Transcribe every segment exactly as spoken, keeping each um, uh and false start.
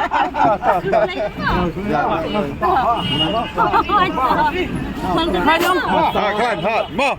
Ha, kan, ha, ma.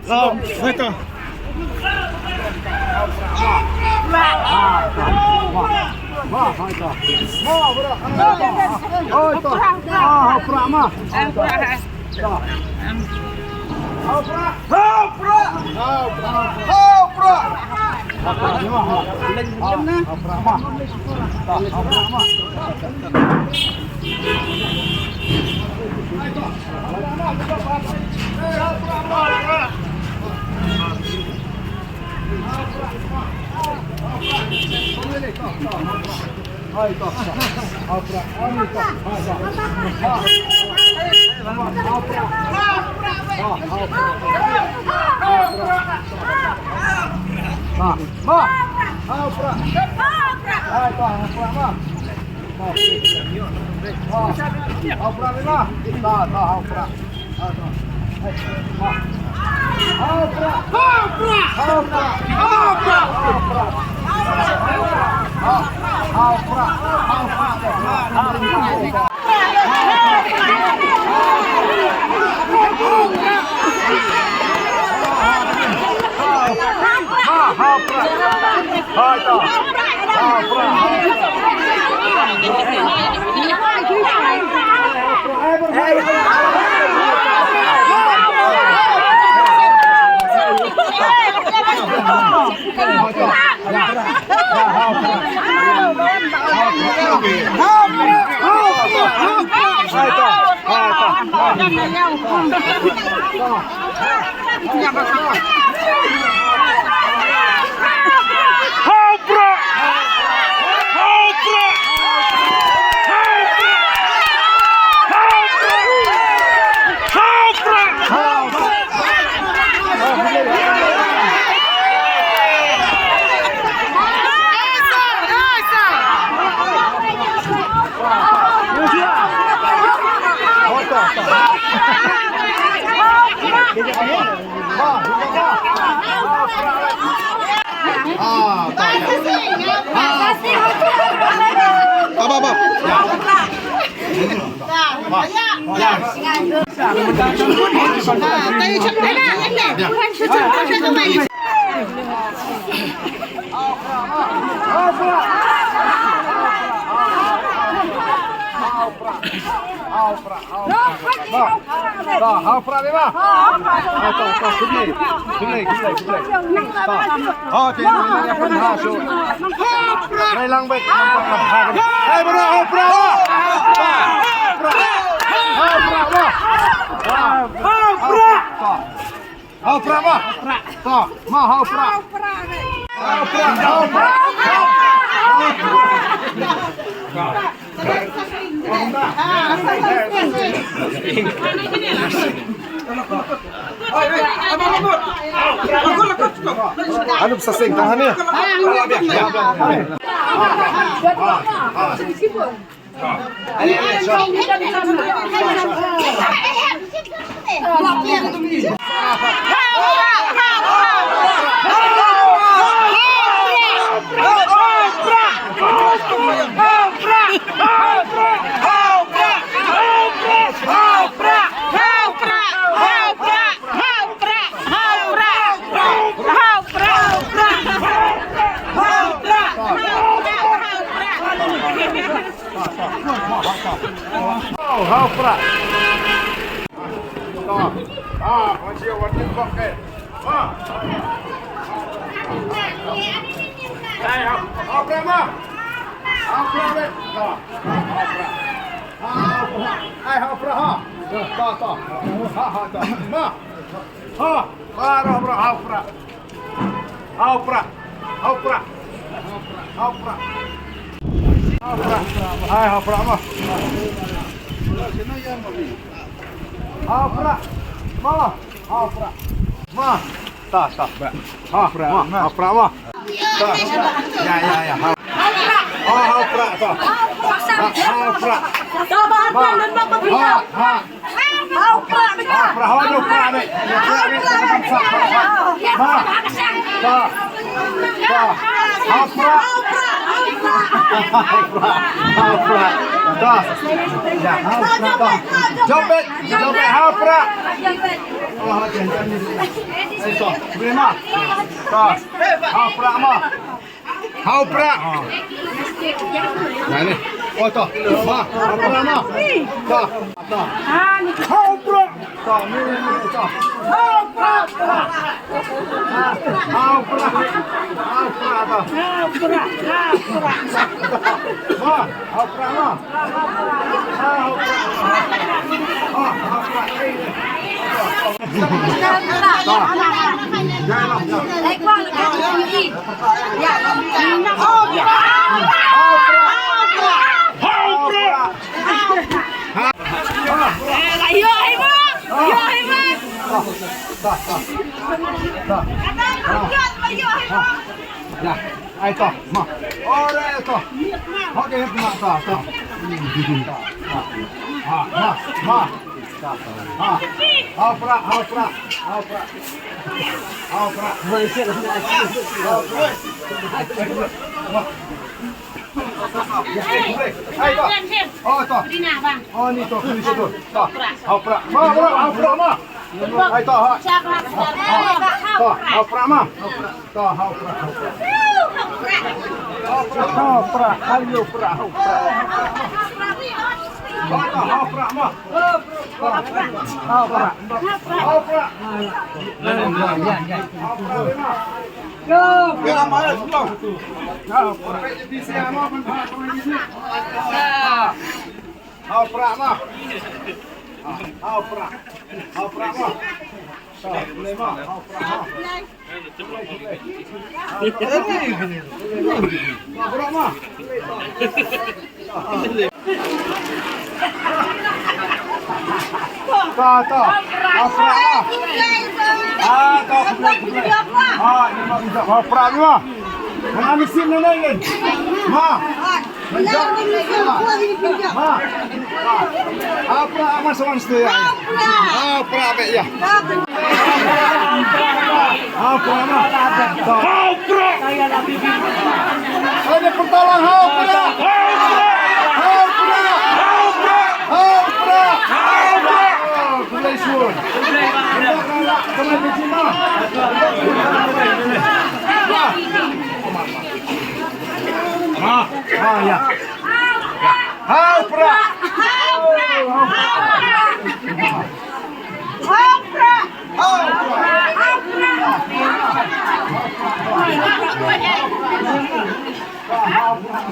Hau pra ma. To, ma hau pra. Hau pra, hau pra. Anu sa seng tahan ya. Hau pra. Hau pra ma. Hau pra. Ai, hau pra ha. Ta, ta. Ha, ha, ta. Ma. Ha. Hau pra, hau pra. Hau pra. Hau pra. Hau pra. Ai, hau pra ma. Hau pra. Ma. Hau pra. Ma. Ta, ta. Ha, ma. Hau pra ma. Ta. Ya, ya, ya. Hau. Oh, hau pra ta. Hau pra. Ha, ha. Hau pra, hau pra. Ma. Ta. Ta. Hau pra. Hau prah, hau prah. To. Ya, hau prah, to. Jop beit, jop beit, hau prah. Oh, jangan, jangan. Ai to, boleh mah. To. Hau prah mah. Hau prah. Nah, ni. Oh, to. Mah, hau prah mah. To. To. Hau prah. To, ni, ni, ni, to. Hau prah. Hau prah. Hau prah, to. Hau prah. Hau prah. Mah, hau prah, mah. Hau prah. Hau prah. Hau prah. Ai to, mah. Ore to. Okey, mah, to, to. Ha, mah, mah. Ha. Hau prah, hau prah, hau prah. Hau prah. Hau prah. Hau prah. Hai, to. Oh, to. Dina, bang. Oh, ni to, ni to. To. Hau prah. Ma, bro, hau prah, ma. Hai, to, ha. To, hau prah, ma. To, hau prah, hau prah. Hau prah, hau prah, hau prah. Oh, to, hau prah, ma. Hau prah. Hau prah. Hau prah. Hau prah, ma. Hau prah. Hau prah, ma. Hau prah. Hau prah, ma. Hau prah, ma. Hau prah, ma. Ta, ta. Hau prah, ma. Ah, ta, khublei, khublei. Ah, ni ma, hau prah, ni ma. Ngan ambil sim ni, ni, ni. Ma. Hau prah, ma, sa wan sdei ïa. Hau prah beit ïa. Hau prah, ma. Hau prah. Ada pertolongan hau prah. Hau prah. Hau prah. Hau prah. Hau prah. Khublei shibun. Ma. Ah, ïa. Hau prah. Hau prah. Hau prah. Hau prah.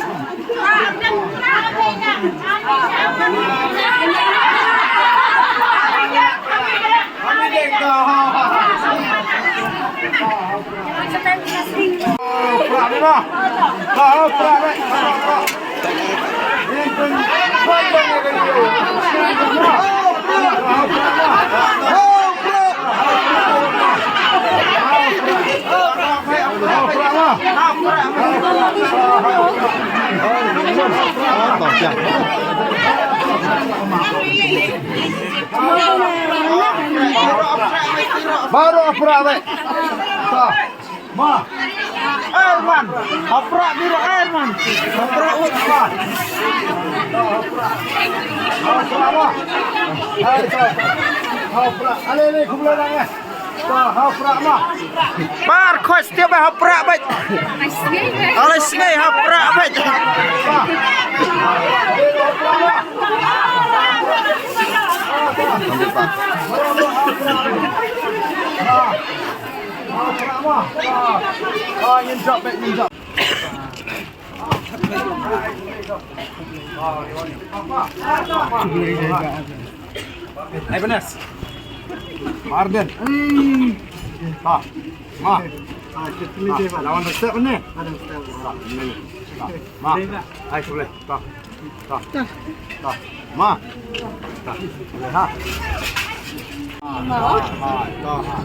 Baroh hau prah beit. Ta. Ma. Airman. Hau prah beit, airman. Hau prah, ma. Hau prah, ma. Hau prah. Ale, ale, khublei lang, eh. Hau prah, ma. Par khos tiap hau prah beit. Alai sngi hau prah beit. Ah, ngin jop beit, ngin jop. Ai, panas. Arden. Hmm. Ha. Ma. Ha, kita ni dia, Pak. Lawan resep ni. Ada resep. Ha, ni. Ha. Ma. Ai, boleh. Ha. Ha. Ha. Ma. Ha. Ha. Ha. Ha. Ha.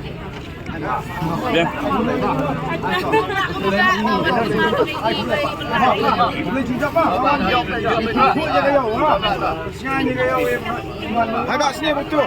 Hai, bak sini betul.